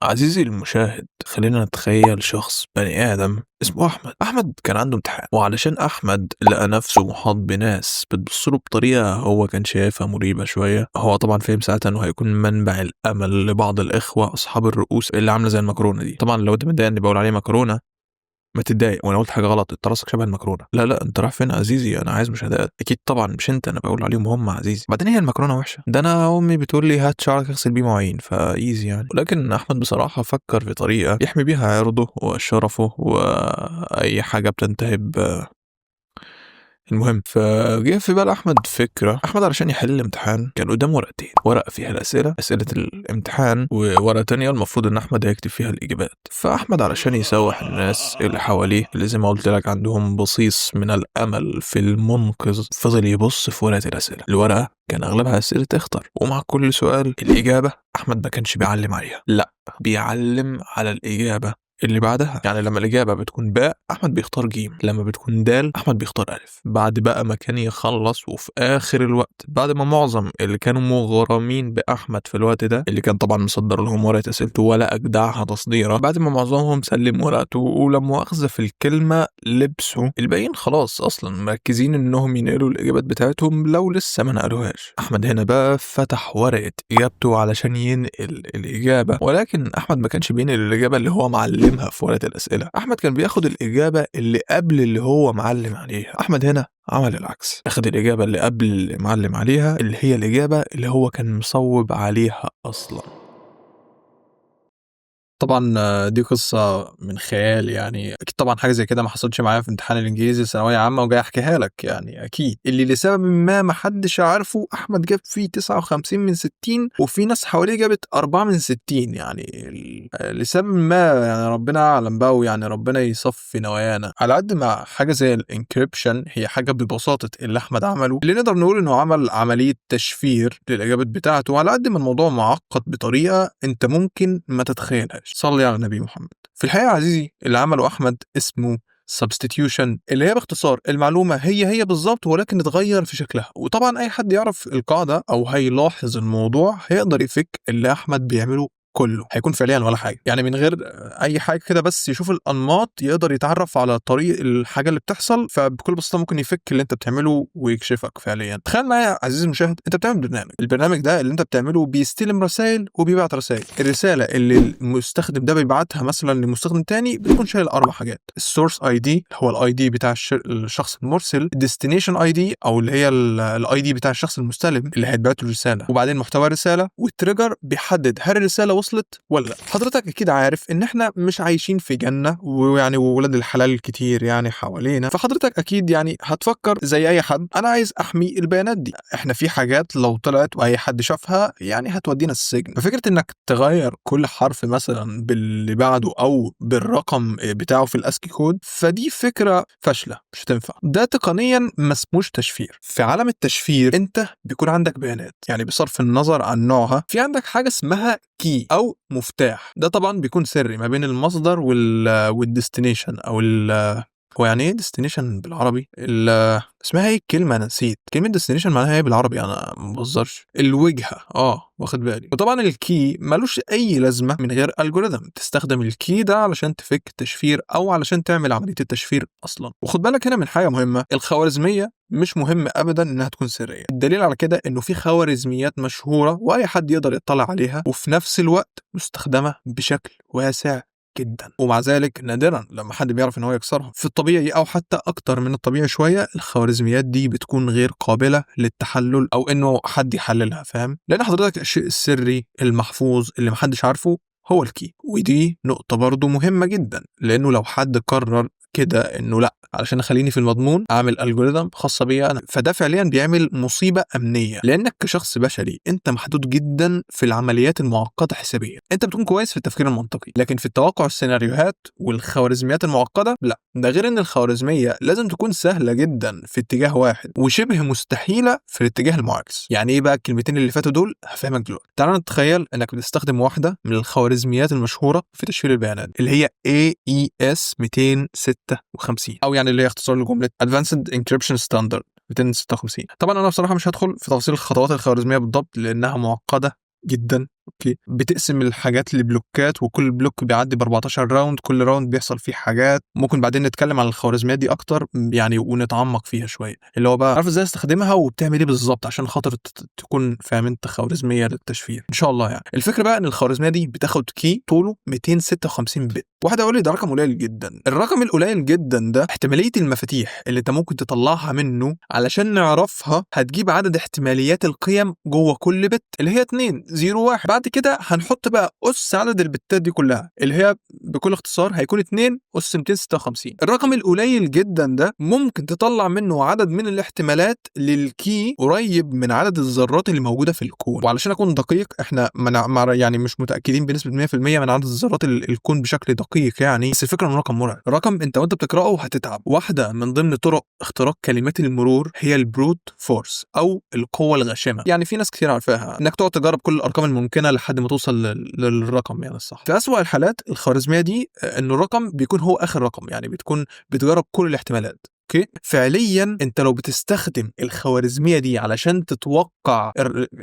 عزيزي المشاهد، خلينا نتخيل شخص بني آدم اسمه أحمد. أحمد كان عنده امتحان، وعلشان أحمد لقى نفسه محاط بناس بتبص له بطريقة هو كان شايفها مريبة شوية. هو طبعا فهم ساعتها إنه هيكون منبع الأمل لبعض الإخوة أصحاب الرؤوس اللي عاملة زي المكرونة دي. طبعا لو أنت متضايق إني بقول عليه مكرونة ما تتضايق، وانا قلت حاجة غلط، انت راسك شبه المكرونه. لا لا، انت رايح فين يا عزيزي؟ انا عايز مشاهدات. اكيد طبعا مش انت، انا بقول عليهم هم عزيزي. بعدين هي المكرونه وحشة؟ ده انا امي بتقول لي هات شعرك اغسل بيه مواعين، ف easy يعني. ولكن احمد بصراحة فكر في طريقه يحمي بيها عرضه وشرفه واي حاجة بتنتهي ب المهم. فجه في بال احمد فكرة. احمد علشان يحل الامتحان كان قدامه ورقتين، ورقة فيها الاسئلة، اسئلة الامتحان، وورقة تانية المفروض ان احمد هيكتب فيها الاجابات. فاحمد علشان يسوح الناس اللي حواليه اللي زي ما قلت لك عندهم بصيص من الامل في المنقذ، فضل يبص في ورقة الاسئلة. الورقة كان اغلبها اسئلة اختر، ومع كل سؤال الاجابة احمد ما كانش بيعلم عليها، لا بيعلم على الاجابة اللي بعدها. يعني لما الإجابة بتكون باء أحمد بيختار جيم، لما بتكون دال أحمد بيختار ألف. بعد بقى ما كان يخلص وفي آخر الوقت، بعد ما معظم اللي كانوا مغرمين بأحمد في الوقت ده، اللي كان طبعا مصدر لهم ورقة أسئلته ولا أجدعها تصديرة، بعد ما معظمهم سلم ورقته ولا مؤاخذة في الكلمة لبسوا، الباقيين خلاص أصلا مركزين إنهم ينقلوا الإجابات بتاعتهم لو لسه ما نقلوهاش. أحمد هنا بقى فتح ورقة إجابته علشان ينقل الإجابة، ولكن أحمد ما كانش بينقل الإجابة اللي هو معلمها في ورقة الأسئلة. أحمد كان بياخد الإجابة اللي قبل اللي هو معلم عليها. أحمد هنا عمل العكس، أخد الإجابة اللي قبل اللي معلم عليها، اللي هي الإجابة اللي هو كان مصوب عليها أصلا. طبعا دي قصة من خيال، يعني أكيد طبعا حاجة زي كده ما حصلتش معايا في امتحان الإنجليزي ثانوية عامة وجاي أحكيها لك، يعني أكيد اللي لسبب ما محدش عارفه أحمد جاب فيه 59 من 60 وفي ناس حواليه جابت 4 من 60، يعني لسبب ما، يعني ربنا أعلم بقى، ويعني ربنا يصفي نوايانا. على قد ما حاجة زي ال encryption هي حاجة ببساطة اللي أحمد عمله، اللي نقدر نقول إنه عمل عملية تشفير للإجابات بتاعته، على قد ما الموضوع معقد بطريقة أنت ممكن ما تتخيلهاش. صلي على النبي محمد. في الحقيقة يا عزيزي اللي عمله أحمد اسمه substitution، اللي هي باختصار المعلومة هي هي بالظبط ولكن اتغير في شكلها. وطبعا أي حد يعرف القاعدة أو هيلاحظ الموضوع هيقدر يفك اللي أحمد بيعمله كله، هيكون فعليا ولا حاجة، يعني من غير أي حاجة كده، بس يشوف الأنماط يقدر يتعرف على طريق الحاجة اللي بتحصل، فبكل بساطة ممكن يفك اللي أنت بتعمله ويكشفك فعليا. تخيل معايا عزيزي المشاهد، أنت بتعمل برنامج، البرنامج ده اللي أنت بتعمله بيستلم رسائل وبيبعت رسائل. الرسالة اللي المستخدم ده بيبعتها مثلا لمستخدم تاني بتكون شايل 4 حاجات: ال source ID اللي هو ال ID بتاع الشخص المرسل، ال destination ID او اللي هي ال ID بتاع الشخص المستلم اللي هيتبعت له الرسالة، وبعدين محتوى الرسالة، وال trigger بيحدد هل الرسالة وصلت ولا لا. حضرتك اكيد عارف ان احنا مش عايشين في جنة ويعني وولاد الحلال كتير يعني حوالينا، فحضرتك اكيد يعني هتفكر زي اي حد، انا عايز احمي البيانات دي، احنا في حاجات لو طلعت واي حد شافها يعني هتودينا السجن. ففكره انك تغير كل حرف مثلا باللي بعده او بالرقم بتاعه في ال ASCII code، فدي فكرة فاشلة مش هتنفع. ده تقنيا ما اسموش تشفير. في عالم التشفير انت بيكون عندك بيانات، يعني بصرف النظر عن نوعها، في عندك حاجة اسمها key او مفتاح، ده طبعا بيكون سري ما بين المصدر وال destination او هو يعني ايه destination بالعربي؟ اسمها ايه الكلمة؟ انا نسيت كلمة destination معناها ايه بالعربي، انا ما بهزرش. الوجهة، واخد بالي. وطبعا ال key ملوش اي لازمه من غير algorithm تستخدم ال key ده علشان تفك التشفير او علشان تعمل عملية التشفير اصلا. وخد بالك هنا من حاجة مهمة، الخوارزمية مش مهم ابدا انها تكون سرية. الدليل على كده انه في خوارزميات مشهورة واي حد يقدر يطلع عليها، وفي نفس الوقت مستخدمة بشكل واسع جدا، ومع ذلك نادرا لما حد بيعرف ان هو يكسرها. في الطبيعي او حتى اكتر من الطبيعي شوية، الخوارزميات دي بتكون غير قابله للتحلل او انه حد يحللها، فاهم؟ لان حضرتك الشيء السري المحفوظ اللي محدش عارفه هو ال key. ودي نقطة برضو مهمة جدا، لانه لو حد قرر كده انه لا علشان اخليني في المضمون اعمل algorithm خاصة بيا انا، فده فعليا بيعمل مصيبة امنية، لانك كشخص بشري انت محدود جدا في العمليات المعقدة حسابيا. انت بتكون كويس في التفكير المنطقي، لكن في التوقع السيناريوهات والخوارزميات المعقدة لا. ده غير ان الخوارزمية لازم تكون سهلة جدا في اتجاه واحد وشبه مستحيلة في الاتجاه المعاكس. يعني ايه بقى الكلمتين اللي فاتوا دول؟ هفهمك دلوقتي. تعال نتخيل انك بتستخدم واحدة من الخوارزميات المشهورة في تشفير البيانات اللي هي AES 256، او يعني اللي هي اختصار لجملة Advanced Encryption Standard 256. طبعا انا بصراحة مش هدخل في تفاصيل الخطوات الخوارزمية بالضبط لانها معقدة جدا okay، بتقسم الحاجات ل blockات، وكل block بيعدي ب 14 round، كل round بيحصل فيه حاجات. ممكن بعدين نتكلم عن الخوارزميات دي اكتر يعني ونتعمق فيها شويه، اللي هو بقى عارف ازاي استخدمها وبتعمل ايه بالظبط عشان خاطر تكون فاهم انت خوارزمية للتشفير ان شاء الله. يعني الفكرة بقى ان الخوارزمية دي بتاخد key طوله 256 bit. واحد يقول لي ده رقم قليل جدا. الرقم القليل جدا ده احتمالية المفاتيح اللي انت ممكن تطلعها منه علشان نعرفها هتجيب عدد احتماليات القيم جوه كل bit اللي هي 2 0 1. بعد كده هنحط بقى اس عدد ال bitات دي كلها اللي هي بكل اختصار هيكون 2 اس 256. الرقم القليل جدا ده ممكن تطلع منه عدد من الاحتمالات لل key قريب من عدد الذرات اللي موجودة في الكون. وعلشان اكون دقيق، احنا يعني مش متاكدين بنسبة 100% من عدد الذرات الكون بشكل دقيق يعني، بس الفكرة انه رقم مرعب، رقم انت وانت بتقراه هتتعب. واحدة من ضمن طرق اختراق كلمات المرور هي ال brute force او القوة الغاشمه. يعني في ناس كتير عارفاها، انك تقعد تجرب كل الارقام الممكنة لحد ما توصل للرقم يعني الصح. في اسوأ الحالات الخوارزمية دي انه الرقم بيكون هو اخر رقم، يعني بتكون بتجرب كل الاحتمالات. okay، فعليا انت لو بتستخدم الخوارزمية دي علشان تتوقع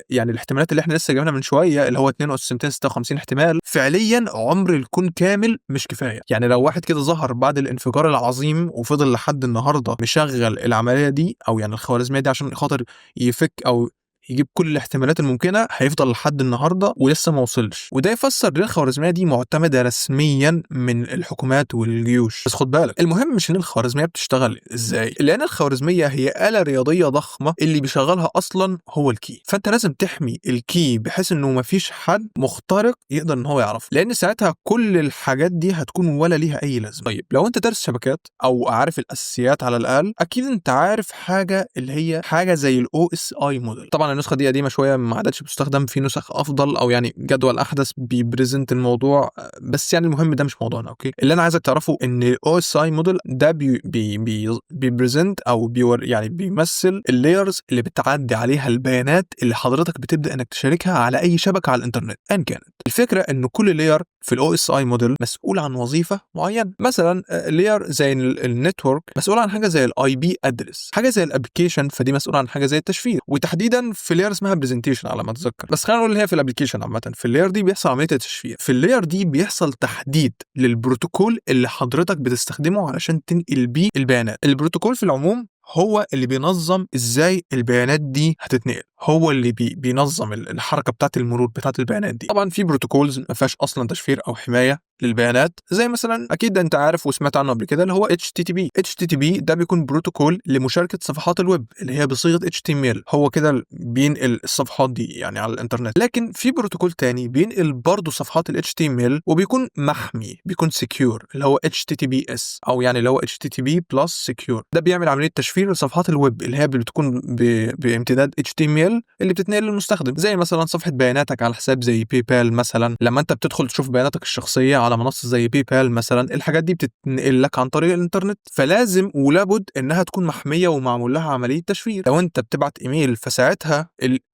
يعني الاحتمالات اللي احنا لسه جايبينها من شوية اللي هو 2 اس 256 احتمال، فعليا عمر الكون كامل مش كفايه. يعني لو واحد كده ظهر بعد الانفجار العظيم وفضل لحد النهارده مشغل العملية دي او يعني الخوارزمية دي عشان خاطر يفك او يجيب كل الاحتمالات الممكنه، هيفضل لحد النهارده ولسه ما وصلش. وده يفسر ليه الخوارزمية دي معتمدة رسميا من الحكومات والجيوش. بس خد بالك، المهم مش ان الخوارزمية بتشتغل ازاي، لان الخوارزمية هي آلة رياضية ضخمة اللي بيشغلها اصلا هو ال key. فانت لازم تحمي ال key بحيث انه ما فيش حد مخترق يقدر ان هو يعرفه، لان ساعتها كل الحاجات دي هتكون ولا ليها اي لازمه. طيب لو انت دارس شبكات او عارف الاساسيات على الاقل، اكيد انت عارف حاجة اللي هي حاجة زي ال OSI model. طبعا النسخة دي قديمة شويه، ما عادتش بتستخدم، في نسخ افضل او يعني جدول احدث بي present الموضوع، بس يعني المهم ده مش موضوعنا. okay، اللي انا عايزك تعرفه ان ال OSI model ده بي بي بي بي present او بيور يعني بيمثل ال layers اللي بتعدي عليها البيانات اللي حضرتك بتبدا انك تشاركها على اي شبكة على الانترنت ان كانت. الفكرة ان كل layer في ال OSI model مسؤول عن وظيفة معينه. مثلا layer زي ال network مسؤول عن حاجة زي ال IP address، حاجة زي ال application فدي مسؤول عن حاجة زي التشفير، وتحديدا في layer اسمها presentation على ما اتذكر، بس خلينا نقول اللي هي في ال application عامه. في ال layer دي بيحصل عملية التشفير، في ال layer دي بيحصل تحديد للبروتوكول اللي حضرتك بتستخدمه علشان تنقل بيه البيانات. البروتوكول في العموم هو اللي بينظم ازاي البيانات دي هتتنقل، هو اللي بينظم الحركة بتاعت المرور بتاعت البيانات دي. طبعا في protocols ما فيهاش اصلا تشفير او حماية للبيانات، زي مثلا اكيد انت عارف وسمعت عنه قبل كده اللي هو HTTP. HTTP ده بيكون بروتوكول لمشاركة صفحات الويب اللي هي بصيغة HTML، هو كده بينقل الصفحات دي يعني على الانترنت. لكن في بروتوكول تاني بينقل برضه صفحات ال HTML وبيكون محمي، بيكون secure، اللي هو HTTPS او يعني اللي هو HTTP plus secure. ده بيعمل عملية تشفير لصفحات الويب اللي هي بتكون بامتداد HTML اللي بتتنقل للمستخدم، زي مثلا صفحة بياناتك على حساب زي PayPal مثلا. لما انت بتدخل تشوف بياناتك الشخصية على منصة زي PayPal مثلا، الحاجات دي بتتنقل لك عن طريق الانترنت، فلازم ولابد انها تكون محمية ومعمول لها عملية تشفير. لو انت بتبعت ايميل فساعتها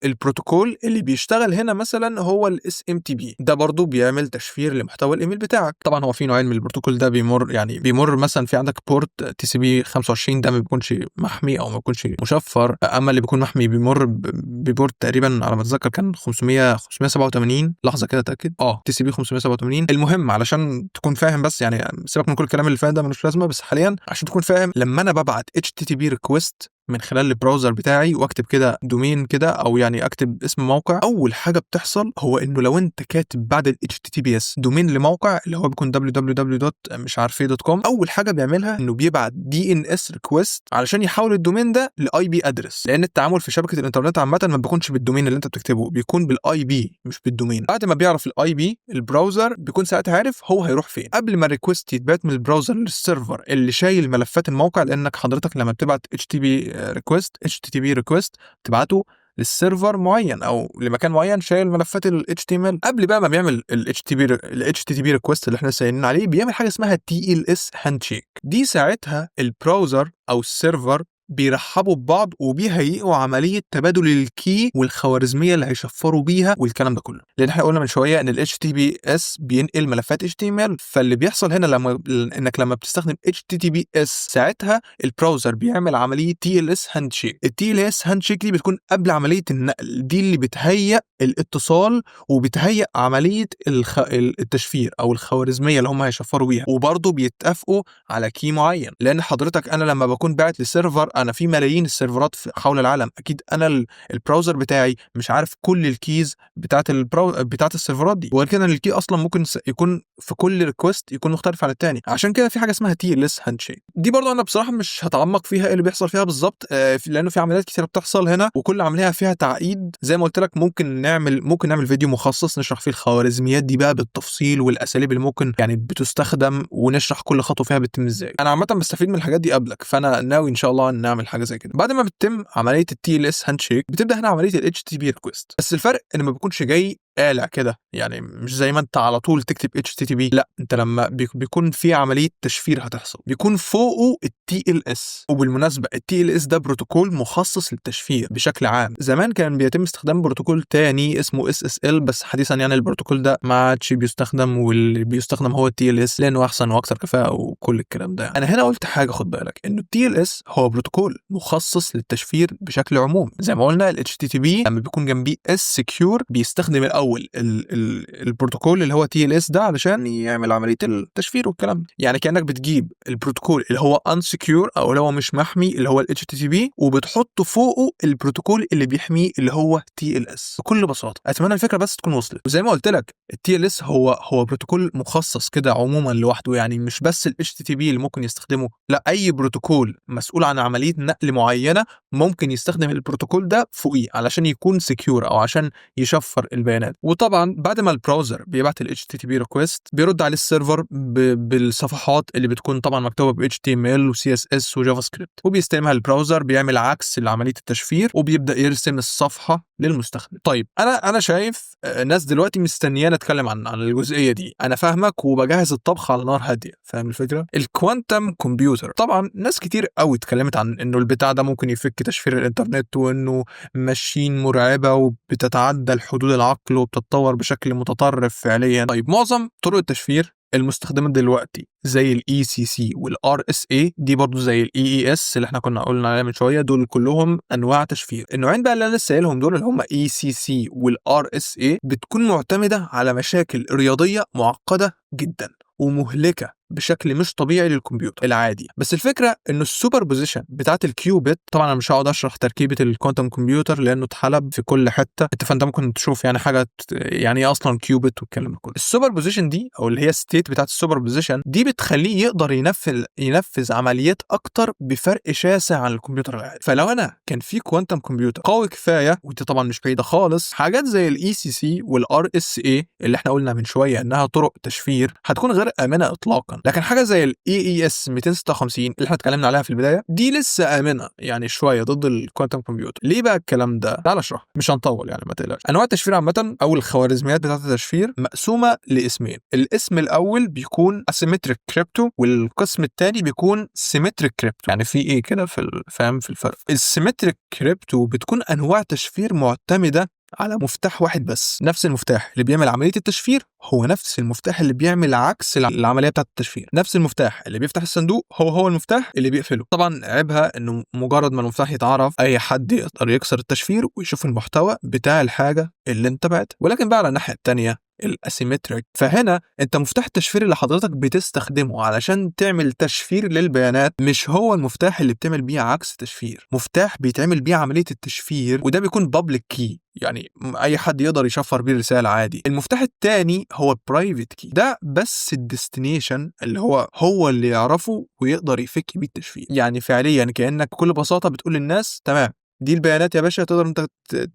البروتوكول اللي بيشتغل هنا مثلا هو ال SMTP، ده برضو بيعمل تشفير لمحتوى الايميل بتاعك. طبعا هو في نوعين من البروتوكول ده، بيمر يعني بيمر مثلا في عندك port TCP 25، ده ما بيكونش محمي او ما بيكونش مشفر، اما اللي بيكون محمي بيمر ب port تقريبا على ما اتذكر كان 500 587، لحظة كده اتاكد، TCP 587. المهم علشان تكون فاهم بس، يعني سيبك من كل الكلام اللي فات ده ملوش لازمه، بس حاليا عشان تكون فاهم، لما انا ببعت HTTP request من خلال ال browser بتاعي واكتب كده domain كده او يعني اكتب اسم موقع، اول حاجة بتحصل هو انه لو انت كاتب بعد ال HTTPS domain لموقع اللي هو بيكون www. مش عارف ايه .com، اول حاجة بيعملها انه بيبعت DNS request علشان يحول ال domain ده ل IP address، لان التعامل في شبكة الانترنت عامة ما بيكونش بال domain اللي انت بتكتبه، بيكون بال IP مش بال domain. بعد ما بيعرف ال IP ال browser بيكون ساعتها عارف هو هيروح فين. قبل ما ال request يتبعت من ال browser لل server اللي شايل ملفات الموقع، لانك حضرتك لما بتبعت HTTP request تبعته لل server معين او لمكان معين شايل ملفات ال HTML. قبل بقى ما بيعمل ال HTTP request اللي احنا لسه قايلين عليه، بيعمل حاجة اسمها TLS handshake. دي ساعتها ال browser او ال server بيرحبوا ببعض وبيهيئوا عملية تبادل ال key والخوارزميه اللي هيشفروا بيها والكلام ده كله. لان احنا قلنا من شوية ان ال HTTPS بينقل ملفات HTML، فاللي بيحصل هنا لما انك لما بتستخدم HTTPS ساعتها ال browser بيعمل عملية TLS handshake. ال TLS handshake دي بتكون قبل عملية النقل، دي اللي بتهيئ الاتصال وبتهيئ عملية التشفير او الخوارزمية اللي هم هيشفروا بيها، وبرضه بيتفقوا على key معين. لان حضرتك انا لما بكون باعت ل server، انا في ملايين السيرفرات حول العالم، اكيد انا ال browser بتاعي مش عارف كل ال keys بتاعت السيرفرات دي، وغير كده ان ال key اصلا ممكن يكون في كل request يكون مختلف عن الثاني. عشان كده في حاجة اسمها TLS handshake. دي برضه انا بصراحة مش هتعمق فيها ايه اللي بيحصل فيها بالظبط، لانه في عمليات كتيرة بتحصل هنا وكل عملية فيها تعقيد. زي ما قلت لك ممكن نعمل فيديو مخصص نشرح فيه الخوارزميات دي بقى بالتفصيل والاساليب اللي ممكن يعني بتستخدم، ونشرح كل خطوة فيها بتتم ازاي. انا عامة بستفيد من الحاجات دي قبلك، فانا ناوي ان شاء الله نعمل حاجة زي كده. بعد ما بتتم عملية ال TLS handshake بتبدا هنا عملية ال HTTP request، بس الفرق ان ما بيكونش جاي قالع كده، يعني مش زي ما انت على طول تكتب HTTP، لا، انت لما بيكون في عملية تشفير هتحصل بيكون فوقه ال TLS. وبالمناسبة ال TLS ده بروتوكول مخصص للتشفير بشكل عام. زمان كان بيتم استخدام بروتوكول تاني اسمه SSL، بس حديثا يعني البروتوكول ده ما عادش بيستخدم، واللي بيستخدم هو ال TLS لانه احسن واكثر كفاءة وكل الكلام ده. انا هنا قلت حاجه، خد بالك انه ال TLS هو بروتوكول مخصص للتشفير بشكل عموم. زي ما قلنا ال HTTP لما بيكون جنبيه S secure بيستخدم الاول البروتوكول اللي هو TLS ده علشان يعمل عملية التشفير والكلام ده. يعني كانك بتجيب البروتوكول اللي هو unsecure او اللي هو مش محمي اللي هو ال HTTP وبتحط فوقه البروتوكول اللي بيحميه اللي هو TLS بكل بساطه. اتمنى الفكرة بس تكون وصلت. وزي ما قلت لك ال TLS هو بروتوكول مخصص كده عموما لوحده، يعني مش بس ال HTTP اللي ممكن يستخدمه، لا، اي بروتوكول مسؤول عن عملية نقل معينة ممكن يستخدم البروتوكول ده فوقيه علشان يكون secure او عشان يشفر البيانات. وطبعا بعد ما ال browser بيبعت ال HTTP request بيرد عليه ال server بالصفحات اللي بتكون طبعا مكتوبة ب HTML و CSS و JavaScript، وبيستلمها ال browser، بيعمل عكس لعملية التشفير وبيبدا يرسم الصفحة للمستخدم. طيب انا شايف ناس دلوقتي مستنيانا اتكلم عن الجزئية دي. انا فاهمك وبجهز الطبخ على نار هاديه، فاهم الفكره؟ ال quantum computer طبعا ناس كتير قوي اتكلمت عن انه البتاع ده ممكن يفك تشفير الانترنت وانه machine مرعبة وبتتعدى الحدود العقل وبتتطور بشكل متطرف فعليا. طيب معظم طرق التشفير المستخدمة دلوقتي زي ال ECC وال RSA، دي برضو زي ال AES اللي احنا كنا قلنا عليها من شويه، دول كلهم انواع تشفير. النوعين بقى اللي انا لسه قايلهم دول اللي هم ECC وال RSA بتكون معتمدة على مشاكل رياضية معقدة جدا ومهلكه بشكل مش طبيعي للكمبيوتر العادي. بس الفكرة انه ال superposition بتاعت ال qubit، طبعا انا مش هقعد اشرح تركيبه ال quantum computer لانه اتحلب في كل حتة انت، فانت ممكن تشوف يعني حاجة يعني ايه اصلا qubit والكلام ده كله. ال superposition دي او اللي هي state بتاعت ال superposition دي بتخليه يقدر ينفذ عمليات اكتر بفرق شاسع عن الكمبيوتر العادي. فلو انا كان في quantum computer قوي كفايه، ودي طبعا مش بعيدة خالص، حاجات زي ال ECC وال RSA اللي احنا قلنا من شوية انها طرق تشفير هتكون غير امنه اطلاقا. لكن حاجة زي ال AES 256 اللي احنا اتكلمنا عليها في البداية دي لسه امنه يعني شوية ضد ال quantum computer. ليه بقى الكلام ده؟ تعال اشرح، مش هنطول يعني ما تقلقش. انواع التشفير عامة او الخوارزميات بتاعه التشفير مقسومة لاسمين. الاسم الاول بيكون asymmetric crypto والقسم الثاني بيكون symmetric crypto. يعني في ايه كده في فاهم في الفرق؟ ال symmetric crypto بتكون انواع تشفير معتمدة على مفتاح واحد بس، نفس المفتاح اللي بيعمل عملية التشفير هو نفس المفتاح اللي بيعمل عكس العملية بتاعة التشفير، نفس المفتاح اللي بيفتح الصندوق هو هو المفتاح اللي بيقفله. طبعا عيبها انه مجرد ما المفتاح يتعرف اي حد يقدر يكسر التشفير ويشوف المحتوى بتاع الحاجة اللي انت بعتها. ولكن بقى على الناحية التانية ال asymmetric، فهنا انت مفتاح التشفير اللي حضرتك بتستخدمه علشان تعمل تشفير للبيانات مش هو المفتاح اللي بتعمل بيه عكس تشفير، مفتاح بيتعمل بيه عملية التشفير وده بيكون public key، يعني اي حد يقدر يشفر بيه الرسالة عادي. المفتاح الثاني هو private key، ده بس ال destination اللي هو هو اللي يعرفه ويقدر يفك بيه التشفير. يعني فعليا كانك بكل بساطة بتقول للناس تمام دي البيانات يا باشا، تقدر انت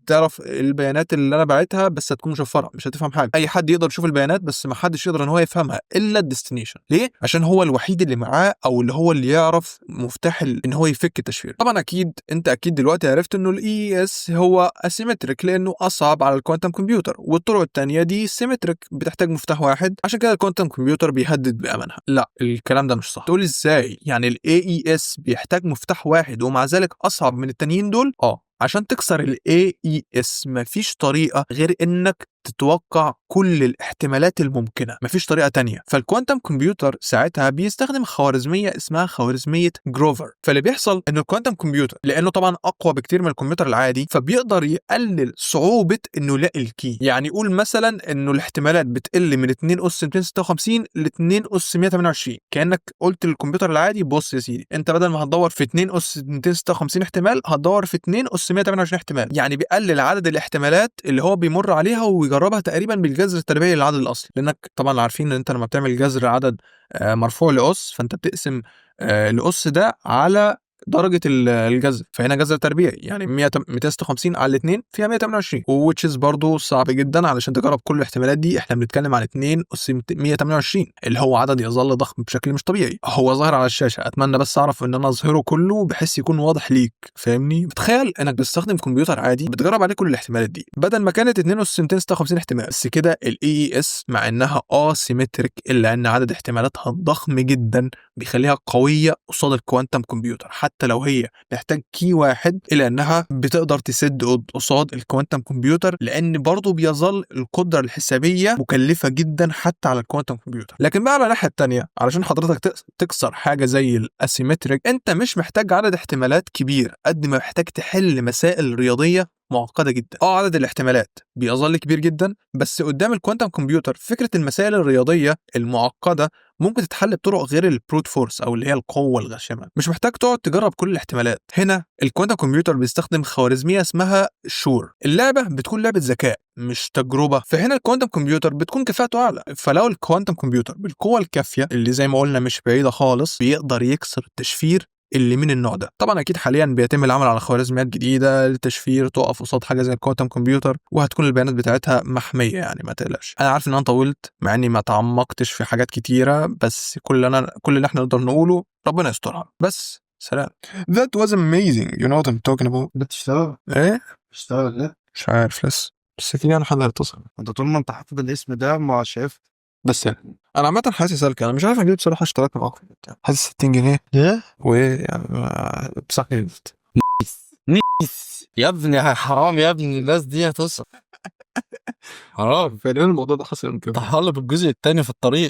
تعرف البيانات اللي انا باعتها، بس هتكون مشفره، مش هتفهم حاجه. اي حد يقدر يشوف البيانات، بس ما حدش يقدر ان هو يفهمها الا ال destination. ليه؟ عشان هو الوحيد اللي معاه، او اللي هو اللي يعرف مفتاح ان هو يفك التشفير. طبعا اكيد انت اكيد دلوقتي عرفت انه ال AES هو asymmetric لانه اصعب على ال quantum computer، والطرق الثانية دي symmetric بتحتاج مفتاح واحد، عشان كده ال quantum computer بيهدد بامانها. لا، الكلام ده مش صح. تقول ازاي يعني ال AES بيحتاج مفتاح واحد ومع ذلك اصعب من التانيين دول؟ عشان تكسر ال AES مفيش طريقة غير انك تتوقع كل الاحتمالات الممكنة، مفيش طريقة تانية. فال quantum computer ساعتها بيستخدم خوارزمية اسمها خوارزمية جروفر. فاللي بيحصل ان ال quantum computer لانه طبعا اقوى بكتير من الكمبيوتر العادي، فبيقدر يقلل صعوبة انه يلاقي ال key. يعني يقول مثلا انه الاحتمالات بتقل من 2 اس 256 ل 2 اس 128. كانك قلت للكمبيوتر العادي بص يا سيدي، انت بدل ما هتدور في 2 اس 256 احتمال، هتدور في 2 اس 128 احتمال. يعني بيقلل عدد الاحتمالات اللي هو بيمر عليها ويجربها تقريبا بالجذر التربيعي للعدد الاصلي، لانك طبعا عارفين ان انت لما بتعمل جذر عدد مرفوع لاس، فانت بتقسم الاس ده على درجه الجذر، فهنا جذر تربيعي، يعني 100 256 على 2 فيها 128، which is برضه صعب جدا علشان تجرب كل الاحتمالات دي. احنا بنتكلم عن 2 اس 128 اللي هو عدد يظل ضخم بشكل مش طبيعي. هو ظاهر على الشاشه، اتمنى بس اعرف ان انا اظهره كله بحيث يكون واضح ليك، فاهمني؟ تخيل انك بتستخدم كمبيوتر عادي بتجرب عليه كل الاحتمالات دي بدل ما كانت 2 اس 256 احتمال بس. كده ال AES مع انها symmetric الا ان عدد احتمالاتها ضخم جدا بيخليها قوية قصاد ال quantum computer، حتى لو هي محتاج key واحد الا انها بتقدر تسد قصاد ال quantum computer، لان برضه بيظل القدرة الحسابيه مكلفة جدا حتى على ال quantum computer. لكن بقى على الناحية الثانيه، علشان حضرتك تكسر حاجة زي ال asymmetric، انت مش محتاج عدد احتمالات كبير قد ما محتاج تحل مسائل رياضية معقدة جدا. عدد الاحتمالات بيظل كبير جدا، بس قدام ال quantum computer فكرة المسائل الرياضية المعقدة ممكن تتحل بطرق غير ال brute force او اللي هي القوة الغاشمه. مش محتاج تقعد تجرب كل الاحتمالات. هنا ال quantum computer بيستخدم خوارزمية اسمها شور. اللعبة بتكون لعبه ذكاء مش تجربه، فهنا ال quantum computer بتكون كفاءته اعلى. فلو ال quantum computer بالقوة الكافيه اللي زي ما قلنا مش بعيدة خالص، بيقدر يكسر التشفير اللي من النوع ده. طبعا اكيد حاليا بيتم العمل على خوارزميات جديدة للتشفير تقف قصاد حاجة زي ال quantum computer، وهتكون البيانات بتاعتها محميه، يعني ما تقلقش. انا عارف ان انا طولت مع اني ما تعمقتش في حاجات كتيره، بس كل اللي احنا نقدر نقوله ربنا يسترها. بس سلام. That was amazing. You know what I'm talking about. بتشتغل؟ ايه؟ بتشتغل ليه؟ مش عارف لسه، بس اكيد يعني حد هيتصل. انت طول ما انت حاطط الاسم ده ما شايف. بس يعني انا عامة حاسس سالكه، انا مش عارف اجيب بصراحه اشتراك معاكم، حاسس 60 جنيه. ايه؟ وايه يعني بصراحة نيس يا ابني، حرام يا ابني، الناس دي هتصرف حرام. فعليا الموضوع ده حصل امتى؟ طحالب الجزء الثاني في الطريق.